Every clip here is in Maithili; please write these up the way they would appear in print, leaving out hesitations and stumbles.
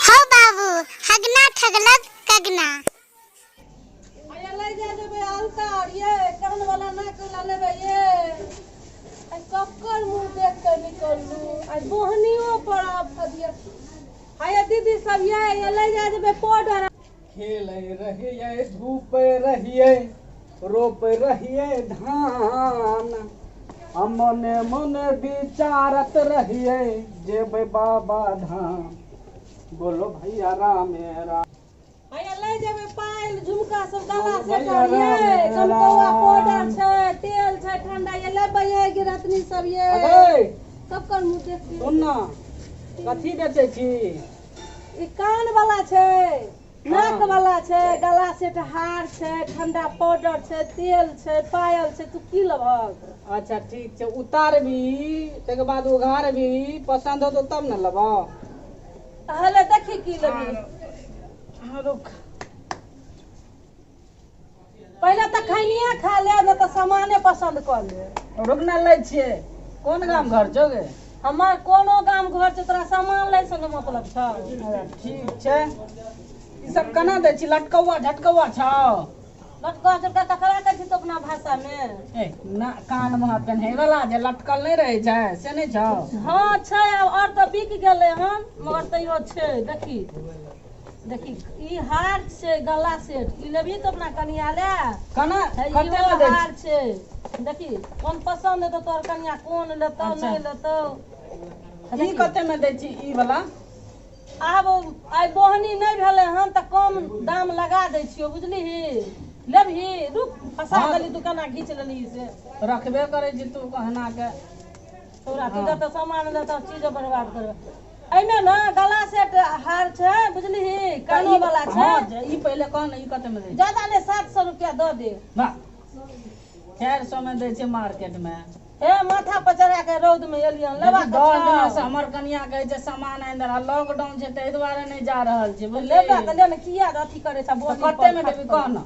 हौ बाबू, हगना ठगलक कगना। आया लै जा जेबै अलता आर ये कान वाला नाक वाला लेबै ये आइ ककर मुँह देख के निकललू आइ बोहनियो पर आफत ये आया दीदी सब ये ये लै जा जेबै पाउडर। खेलै रहियै, धूपै रहियै, रोपै रहियै धान, आ मने मने विचारत रहियै जेबै बाबा धाम। बोलो भैया रामे राम। हैया लै जेबै पायल झुमका सब गला बोलो से भैया करियै रामे चमकौआ राम। पाउडर छै तेल छै ठंडा ये लेबै ये गिरहतनी सब ये। अरे ककर मुँह देख के सुन ना, कथी बेचै छी? ई कान वाला छै, नाक वाला छै, गला सेट हार छै, ठंडा पाउडर छै, तेल छै, पायल छै, तू की लेबहक? अच्छा ठीक छै, उतारबी तकर बाद उघारबी, पसंद होतो तब ने लेबो। हले देखी की लेबी। हाँ रुक, पहिले तऽ खैनिये खा ले, नहि तऽ सामाने पसंद कऽ ले। रुक ना, लै छियै। कोन गाम घर छौ गे? हमर कोनो गाम घर छै, तोरा सामान लै से ने मतलब छौ। अच्छा, ठीक छै। ई सब केना दै छी? लटकौआ झटकौआ छौ? लटकौआ झटका ककरा कहै छी तू अपना भाषा मे? ए ना, कान मे पेन्है वाला जे लटकल नहि रहै छै से नहि छौ? हँ छै, आब आओर तऽ बिक गेलै हन, मगर तैयो छै। देखी देखी, ई हार छै, गला सेट, ई लेबही तऽ अपना कनिया ले। केना हे, कते इहो मे दै हार छी? छै, देखी कोन पसन्द हेतौ तोहर कनिया, कोन लेतौ। अच्छा। नहि लेतौ। ई कते मे दै छी ई वाला? आब आइ बोहनी नहि भेलै हन तऽ कम दाम लगा दै छियौ, बुझलिही? लेबही? रुक, फसा हँ। देली, तू केना घीच लेलही से। रखबे करै छी तू कहना के। तोरा तू हँ। जतऽ सामान लेतऽ चीज बर्बाद करबै। एहिमे ने गला सेट हार छै, बुझलिही? कानो वाला छै। हँ, जे ई पहिले कह ने, ई कते मे दै छी? ज्यादा नहि, 700 रुपया दऽ दे। वाह, 400 मे दै छै मार्केट मे। हे, माथा पर चढ़ा के रौद मे एलियन लेबा देखी, के 10 दिना छौ। से हमर कनिया कहै छै सामान आनि दे, लॉकडाउन छै ताहि दुआरे नहि जा रहल छी, बुझलिही? लेबे तऽ ले ने, किया अथी करै छ तऽ बोहनी कते पर मे खर्च देबही करै? कह ने।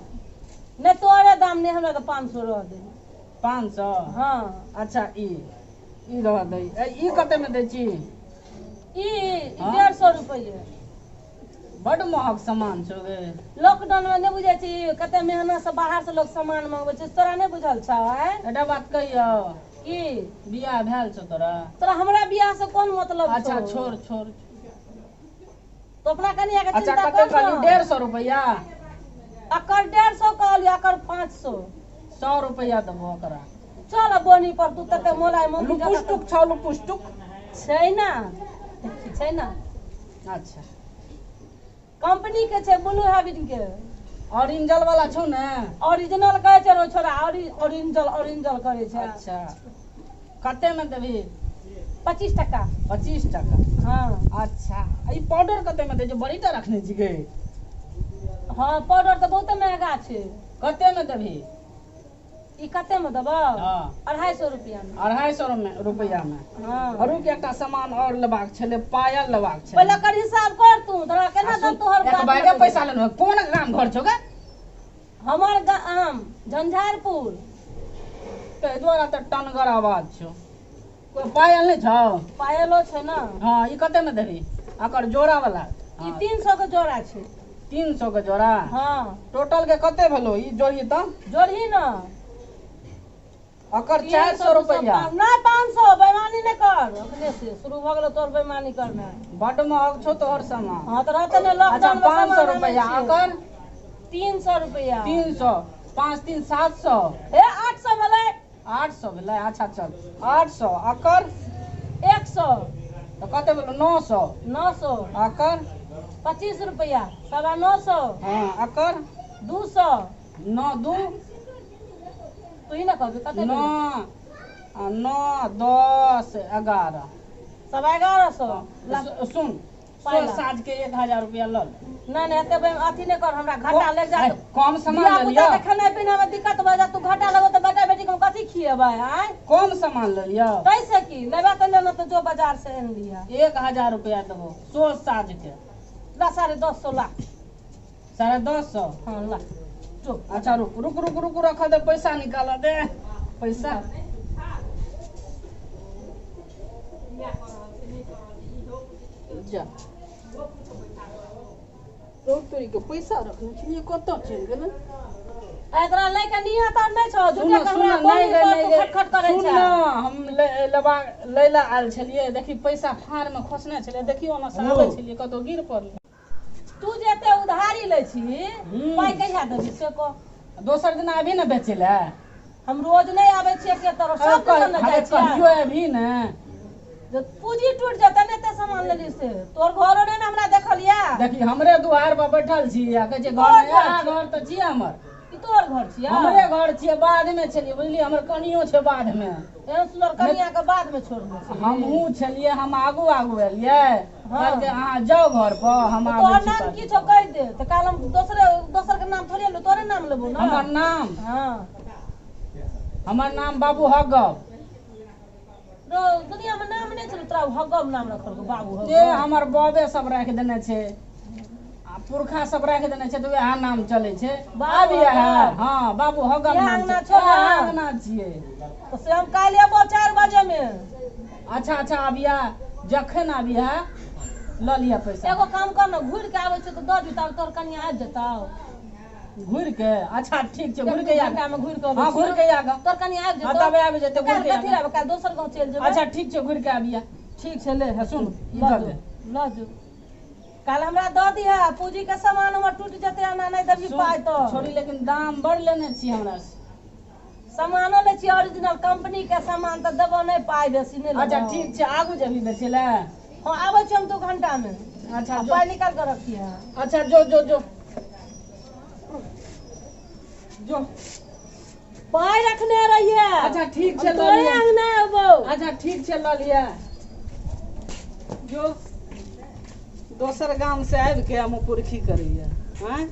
नहि, तोरे दाम नहि, हमरा तऽ 500 रह दे। 500? हँ। अच्छा, ई ई रह दै। ए, ई कते मे दै छी? ई हँ? 150 रुपैए। बड महग सामान छौ गे। लॉकडाउन मे नहि बुझै छी कते मेहनत से बाहर से लोक सामान मंगबै छै, तोरा नहि बुझल छौ आँय? एकटा बात कहियौ? की? बियाह भेल छौ तोरा? तोरा हमरा बियाह से कोन मतलब अच्छा छौ? छोड़ छोड़। तो अपना कनिया के अच्छा चिंता कते कर कहली? न। 150 रुपैआ। अकर 150 कहलियै, अकर 500। 100 रुपैआ देबो ओकरा। चल बोनी पर, तू तते मोलाइ मम्मी लुपुस्टुक छौ? लुपुस्टुक छै ना, देखी छै ना। अच्छा। कंपनी के छै, ब्लू हैबिट के। ओरिंजल वाला छौ ने? ओरिजिनल कहै छै रो छोरा, ओरिंजल ओरिंजल करै छै। अच्छा, कते मे देबही? 25 टका। 25 टका? हँ। अच्छा, आ ई पाउडर कते मे दै छै? बड़ी टा रखने छी गे। हँ, पाउडर तऽ बहुते महगा छै। कते मे देबही? ई कते मे देबौ? हँ। 250 रुपया मे। 250 मे रुपैआ मे? हँ। रुक, एकटा सामान और लेबाक छलै, पायल लेबाक छलै। पहिले कर हिसाब कर तू, तोरा केना आ सुन, दम तोहर एक बात बैगे लगै। पैसा लेलहुँ। कोन गाम घर छौ गे? हमर गाम झंझारपुर। ताहि दुआरे तऽ टनगर आवाज छौ। कोइ पायल नहि छौ? पायलो छै ने। हँ, ई कते मे देबही एकर जोड़ा वाला? ई 300 के जोड़ा छै। 300 के जोड़ा? हँ। टोटल के कते भेलो ई जोड़ी तऽ? जोड़ही ने। एकर 400 रुपैआ। नहि, 500। बेईमानी नहि कर, अपने से शुरू भऽ गेलो तोहर बेईमानी करना। बड्ड महग छौ तोहर सामान। हँ तऽ रहते ने अच्छा लॉकडाउन मे। 500 रुपैआ एकर। 300 रुपैआ। 300, 5 3 700। हे, 800 भेलै। 800 भेलै? अच्छा चल, 800। एकर? 100। तऽ कते भेलो? 900। 900। एकर? 25 रुपैआ, 925। हँ, एकर? 200। 9 2 तू ही ने कहबी कते 9 भेलै? आ 9 10 11। 1125। सुन, पाइ ला। साँझ के 1000 रुपया लऽ ले। नहि नहि, एते अथी नहि कर, हमरा घाटा लागि जायत। कम सामान धिया ले पुता लिअ। के खेनाइ पिनाइ मे दिक्कत भऽ जायत। तू घाटा लगो तऽ बेटा बेटी के हम कथी खिएबै आँय? कम सामान ले लिअ। कैसे की लेबा तऽ लेना तऽ जो बाजार से आनि लिअ। 1000 रुपया देबो सो साँझ के। ला, 1050 ला। 1050? हँ, ला जो। अच्छा रुक रुक रुक रुक, रख दे, पैसा निकाल दे पैसा। जा। रौ तोरी के पैसा रखने छलियै कतऽ चलि गेलै? एकरा लै के नियत आर नहि छौ। सुन झूठे के सुन, हमरा नहि बोली गे पर नहि तू गे, खटखट करै सुन छै। ने, हम लेबा लै लए आयल छलियै, देखी पैसा फाँड़मे खोसने छलियै, देखी ओना से आबै छलियै कतौ गिर पड़लै। तू जे एते उधारी लै छी, पाइ कहिया देबही से कह। दोसर दिन आबी ने बेचै लए। हम रोज नहि आबै छियै के तरफ, सब दिन ने जाइ छियै। कहियो अबही ने। जे पूंजी टूटि जेतै ने, एते सामान लेली से तोर घरो नहि ने हमरा देखल या। देखी हमरे दुआर पर बैठल छी आ कहै छै घर तोहर नहि, घर अहाँ छियै। घर तऽ छियै हमर। ई तोहर घर छियै? हमरे घर छियै, बाधमे छलियै बुझलियै, हमर कनियो छै बाधमे। एहन सुन्दर कनिया के बाद मे छोड़ने छी। हमहूँ छलियै, हम आगू आगू एलियै, कहलकै अहाँ जाउ घर पर, हम आबै तोहर छी नाम पाछू। की छौ कहि दे तऽ काल्हि हम दोसरे दोसर के नाम थोड़े लेबो, तोरे नाम लेबो ने। हमर नाम? हँ। हमर नाम बाबू हगब। रो दुनिया मे नाम नहि छलै तोरा हगब नाम रखलको बाबू हगब। जे हमर बाबे सब राखि देने छै आ पुरखा सब राखि देने छै तऽ वएह नाम चलै छै। बाबू आबिये है। हगब। हँ, बाबू हगब इएह नाम अङ्गना छै। छौ ने? इएह अङ्गना छियै। तऽ से हम काल्हि एबो 4 बजे मे। अच्छा अच्छा, आबिया जखन आबिया लऽ लिअ पैसा। एगो काम कर ने, घुरि के आबै छियौ तऽ दऽ दियौ, तब तोहर कनिया आबि जेतौ। घुरि के? अच्छा ठीक छै, घुरि के एक आ। घंटा मे घुरि के अबै हँ, छियौ। घुरि के आ गऽ। तोहर कनिया आबि हँ, जेतौ। तब आबि जेतै, घुरि काल्हि के कथी आबि। रहबै, काल्हि दोसर गाँव चलि जेबै। अच्छा ठीक छै, घुरि के आबिया। ठीक छै, ले सुन, ई लऽ दऽ जो दे। लऽ जो, काल्हि हमरा दऽ दिहे, पूंजी के सामान हमर टूटि जेतै, एना नहि देबही पाइ तऽ। छोड़ी, लेकिन दाम बड़ लेने छी हमरा से। सामानो लै छियै ओरिजिनल कंपनी के सामान तऽ देबो नहि, पाइ बेसी नहि लेबो। अच्छा ठीक छै, आगू जेबही बेचै लए? हँ, आबै छी हम 2 घंटा मे। अच्छा आ जो। पाइ निकाल कऽ रखिहे। अच्छा जो जो जो जो। पाइ रखने रहिए। अच्छा ठीक छै, हम लऽ तोरे लिअ। अंगना अबौ। अच्छा ठीक छै, लऽ लिअ जो। दोसर गाम से आबि के हम पुरखी करैया आँय।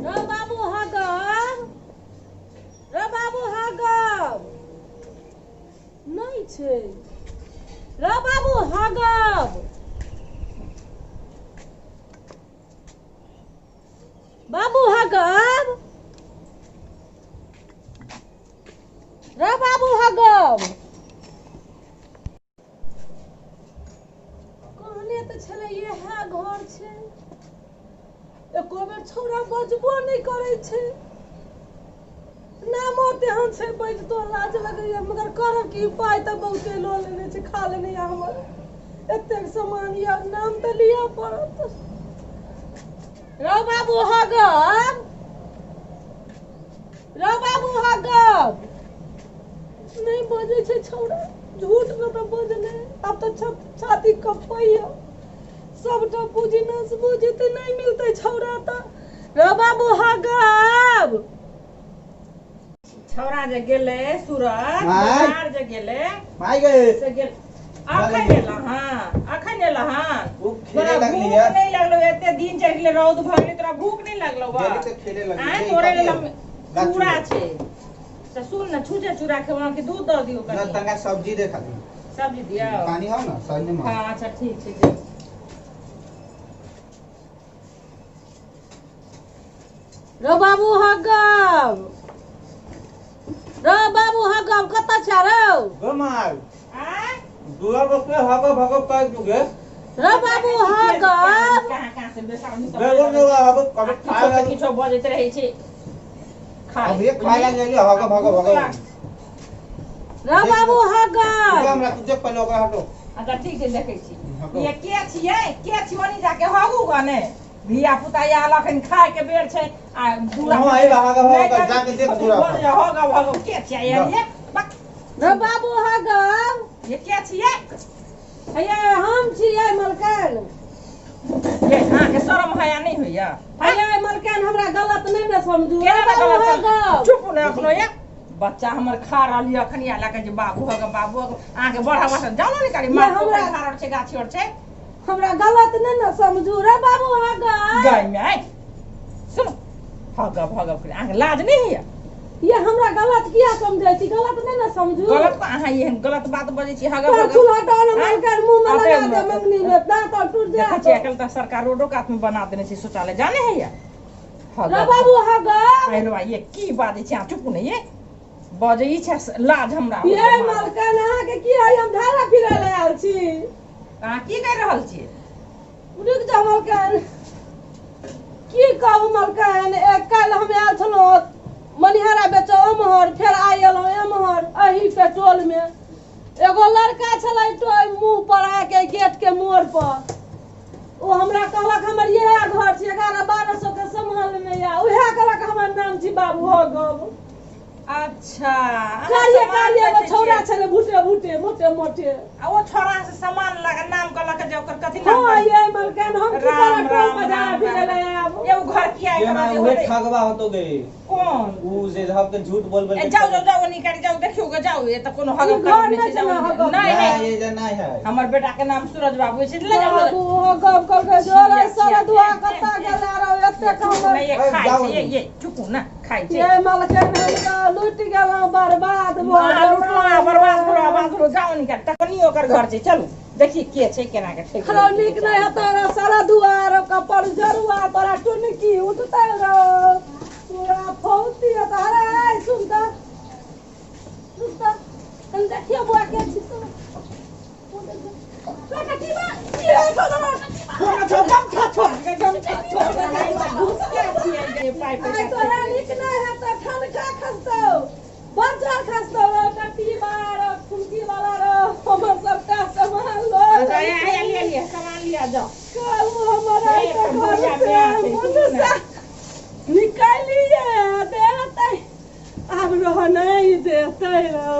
रौ बाबू हगब, रौ बाबू हगब नहि छै, रौ बाबू हगब, बाबू हगब, रौ बाबू हगब। कहने तऽ छलै इएह घर छै, एको बेर छौड़ा बजबो नहि करै छै, नामो तेहन छै, बजितो लाज लगैया, मगर करब की, पाइ तऽ बहुते लऽ लेने छै, खा लेने यऽ हमर एतेक सामान यऽ, नाम तऽ लिअ पड़त। रौ बाबू हगब, रौ बाबू हगब नहि बजै छै छौड़ा, झूठ ने तऽ बजलै, आब तऽ छाती कँपैया, सबटा पूँजी नष्ट भऽ जेतै, नहि मिलतै छौड़ा तऽ। रौ बाबू हगब। छौड़ा जे गेलै सूरत माय। बाजार जे गेलै माय गे। से गेल, अखन एला हँ, अखन एला हँ। खूब खेले तोरा लगली भूख है। नहि लगलो? एते दिन चढ़ि गेलै, रौद भऽ गेलै, तोरा भूख नहि लगलो बा? गेली तऽ खेले लगली। आँय हे, तोरे कथी लेल है? हम गाछ चूड़ा चूड़ा। छै से सुन ने, छूछे चूड़ा खेबऽ कि दूध दऽ दियौ न कनि? तंगा सब्जी दे खाली। सब्जी दियौ? पानी हो ना सब्जी में। हँ, अच्छा ठीक छै, दे। रौ बाबू हगब, रौ बाबू हगब, कतऽ छै रौ? Go my. आँय दूरा बकरे हगो भगो कर दुगे। रौ बाबू हगब। कहाँ कहाँ से बेसावनी सब बेगो बेगो हगो कभी किछो खाए तऽ लगे। किछो बजैत रहै छै, खा ले। अभी खाए लगे गेली हगो भगो भूख भगो। लाग। रौ बाबू रुको हगब। हमरा तू देख पहले ओकरा हटो। अच्छा ठीक छै, देखै छी। हगो। ये के छियै, के छियै? ओनी जाके हगू गने, धिया पुता आयल, अखन खाय के बेर छै आ दूरा हँ, आइब हगो भगो नहि कर, जाके देख दूरा पर। हगब हगब के छियै ये? बक। रौ बाबू हगब। ये के छियै? हैया हम छियै मलकान। ये अहाँके शरम हया नहि होइया? हैया मलकान, हमरा गलत नहि ने समझू। केना रौ बाबू गलत? हगब। चुप ने अखनो, ये बच्चा हमर खा रहल यऽ अखन इएह लए कऽ जे बाबू हगब बाबू हगब, अहाँके बड़ा बड़ा जाउ ने निकाली ये मार हमरा पोखरि धार छै, गाछी आओर छै। हमरा गलत नहि ने समझू, रे बाबू हगब। गाय में सुन, हगब हगब करे, अहाँके लाज नहि होइया? ये हमरा गलत किया समझै छी? गलत नहि ने समझू। गलत अहाँ एहन गलत बात बजै छी, हगब पर हगब। चूल्हा डाल मलकान मुँह में आते लगा दे, मंगनी में दांत और टूट देखै जायत। छियै आइकाल्हि तऽ सरकार रोडो कात मे बना देने छै शौचालय, जाने होइया? रे हगब बाबू हगब। आइरो ये की बाजै छी अहाँ? चुप ने, ये बजै छै, लाज हमरा ये होइया। मलकान, अहाँके की है, हम झाड़ा फिरै लए आयल छी। अहाँ की करि रहल छियै? रुक जा मलकान, की कहू मलकान, एक काल्हि हम आयल छलहुँ मनिहारा बेचऽ ओम्हर, फेर आइ एलहुँ एम्हर एही पेट्रोल में एगो लड़का छलै टोल मुँह पर आके गेट के मोड़ पर, ओ हमरा कहलक हमर इएह घर छी, 1100-1200 के सामान लेने यऽ, उएह कहलक हमर नाम छी बाबू हो गब। अच्छा, कारिये कारिये एगो छौड़ा छलै भूटे भूटे मोटे मोटे, आ ओ छौड़ा से सामान लगा नाम कहलक जे ओकर कथी नाम? हाँ ये मलकान, हम की राम करब, टोल राम बाजार राम फिरे राम। ले आब। एगो घर किया ये ना जे उहे होतै? ठगवा होतो गे। कोन ऊ जे हम के झूठ बोल बोल ए जाओ जाओ जाओ निकालि जाओ, देखियो गे जाओ, ये तऽ कोनो ई हगब घर करब नहि नहि छै, छै ने जाओ। हगब। नहि नहि ये जे नहीं है। हमर बेटा के नाम सूरज बाबू छै, ले जाओ। बाबू हो गब कहलकै जोरे सर दुआ कत्ता गेला रहो एते चुप कम नहि, ये खाइ छै, ये चुपू ना, खाइ छै। ये मलकान, हम तऽ लुटि गेलहुँ, बर्बाद भऽ अहाँ लुटलहुँ आ बर्बाद भेलहुँ, गेलहुँ। आबाद भेलहुँ। जाओ निकालि, तखनी ओकर घर छै, चलू देखिए के छै, केना के ठकि खरो नीक नहि हेतौ रे सारा दुआर कपड़ जरुआ तोरा टुनकी उठतै रौ पूरा फौती हेतौ। अरे आइ सुन तऽ, सुन तऽ, कनि देखियौ बौआ के छी तू। पाइ आइ पैसा तोरा नीक नहि हेतौ, ठनका खसतौ, बज्जर खसतौ रौ, टट्टी वाला रौ, फुनकी वाला रौ, हमर सबटा सामान लऽ अच्छा, ए, ए, लिअ लिअ सामान लिअ जाओ। कहू हमर आइ हे, तऽ घर बुढ़िया से माय छै, सुनू ने। मुँहसँ निकालिए देतै, आब रह नहि देतै रौ।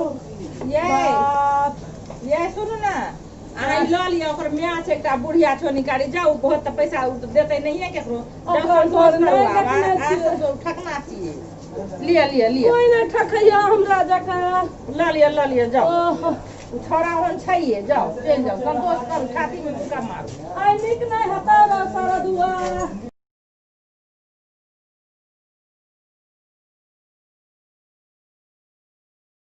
ये बाप ये सुनू ने, अहाँ ई लऽ लिअ, ओकर माय छै एकटा बुढ़िया छौ, निकाली जाउ, बहुत तऽ पैसा ओ तऽ देतै नहिये केकरो। जाउ, ओकर संतोष घर करू नहि आब, देखने अहाँ छियै। सब ठकना छियै। लिअ लिअ लिअ। कोइ नहि ठकैया हमरा जकाँ। लऽ लिअ लऽ लिअ जाउ। ओह ओ छौड़ा ओहन छैहे, जाउ चलि जाउ, संतोष करू, छातीमे मुक्का मारू। आइ नीक